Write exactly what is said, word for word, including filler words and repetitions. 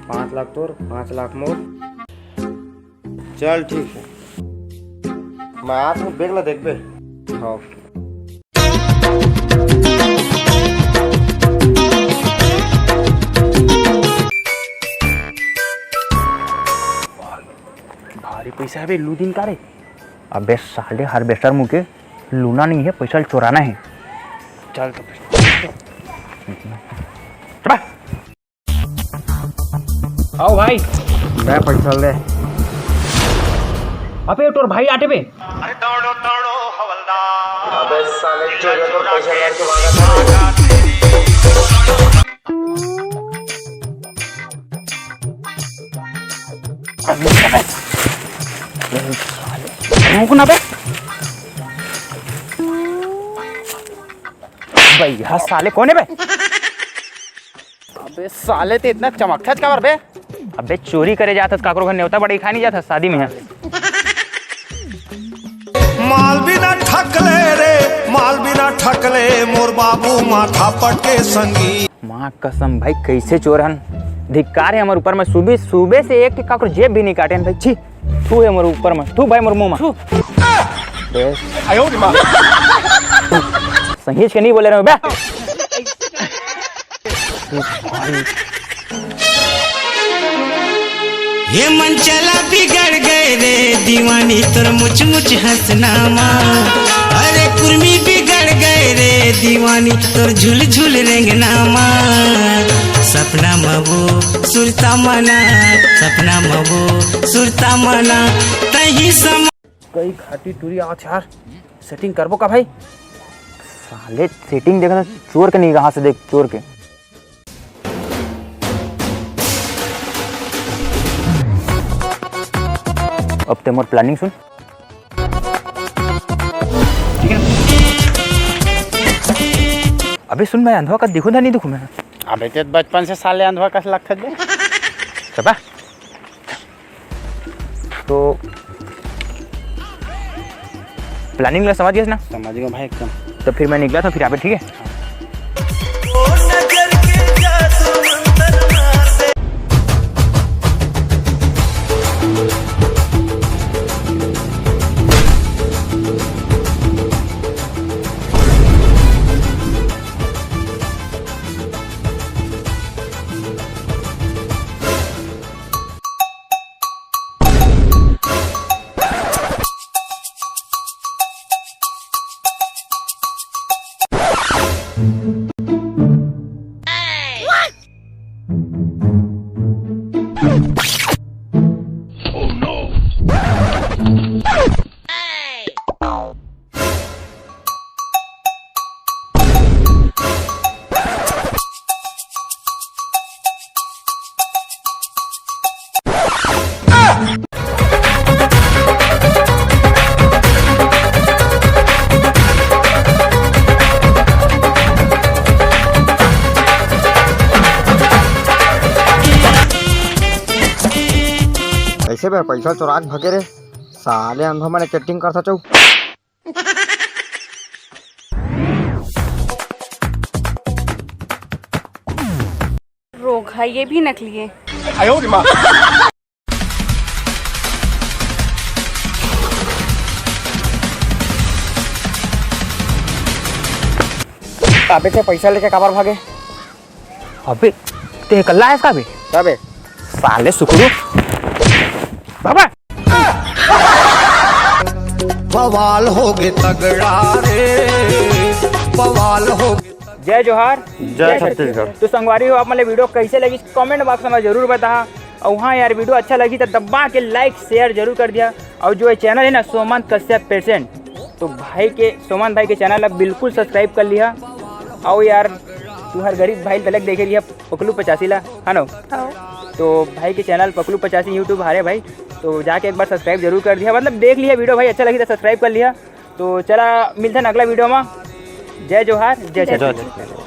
पाँच लाख तोर, पाँच लाख मोर। चल ठीक हे, मैं आत हूँ, bag ला देखबे। हाँ। भारी पैसा हे बे, लू दिन का रे। अबे साले, harvester मुके लूना नहीं हे, पैसा चोराना हे। चल तो फिर। चला। आओ भाई। बे पैसा ले। अबे तोर भाई आटे बे। अबे साले, चोर तो पैसा लेके भागा था। रुक ना बे। भैया साले कौन हे बे? अबे साले, ते इतना चमकथस काबर बे? अबे चोरी करे जाथस, काकरो घर नेवता बड़ई खाय नहीं जाथस शादी में। माल बिना ठकले रे, माल बिना ठकले, मोर बाबू माथा पटके संगी। माँ कसम भाई, कैसे चोर हन, धिक्कार हे हमर ऊपर में। सुबह सुबह से एक ठे काकरो जेब भी नहीं काटे हन भाई। छी, थू हे मोर ऊपर में, थू भाई मोर मुंह में। थू। बे। आयो रे माँ। सही के नहीं बोले रहे हो बे। ये मन चला बिगड़ गए रे दीवानी, तोर मुछ मुछ हंसना मा। अरे कुर्मी बिगड़ गए रे दीवानी, तोर झुल झुल रेंगना मा। सपना मा वो सुरता मना, सपना मा वो सुरता मना, तही समा। कई घाटी टूरी आवत यार, setting करबो का भाई? साले setting देखा था चोर के नहीं, कहाँ से देख चोर के। अब ते मोर planning सुन। ठीक है। अबे सुन, मैं अंधवा का दिखूं था, नहीं दिखूं मैं? अबे ते बचपन से साले अंधवा कस लगथस बे। चबा। तो planning ला समझ गेस ना? समझ गया भाई एकदम। तो फिर मैं निकला था, फिर आबे, ठीक है? ऐसे बे पैसा चोरा के भगे रे साले, अंधो मने चेटिंग कर सचो। रोग है, ये भी नकली है। अबे ते पैसा लेके काबर भागे? अबे ते कल्ला है इसका भी? अबे साले सुकरू बाबा। बवाल हो गए तगड़ा रे, बवाल हो गए। जय जोहार, जय छत्तीसगढ़। तो संगवारी हो, आप मन ला video कैसे लगी, comment box में जरूर बताहा। और हाँ यार, video अच्छा लगी तो दबा के like share जरूर कर दिया। और जो ये channel है ना, सोमंत कश्यप present, तो भाई के, सोमंत भाई के channel ला बिल्कुल subscribe कर लिया। और यार, तुम्हार गरीब भाई तलक देखे लिया पकलू पचासी ला, है ना? तो भाई के channel पकलू पचासी YouTube हारे भाई, तो जाके एक बार subscribe जरूर कर दिया, मतलब देख लिया video भाई, अच्छा लगी तो subscribe कर लिया। तो चला मिलते हैं अगला video में। जय जोहार, जय जय छत्तीसगढ़। जोहार।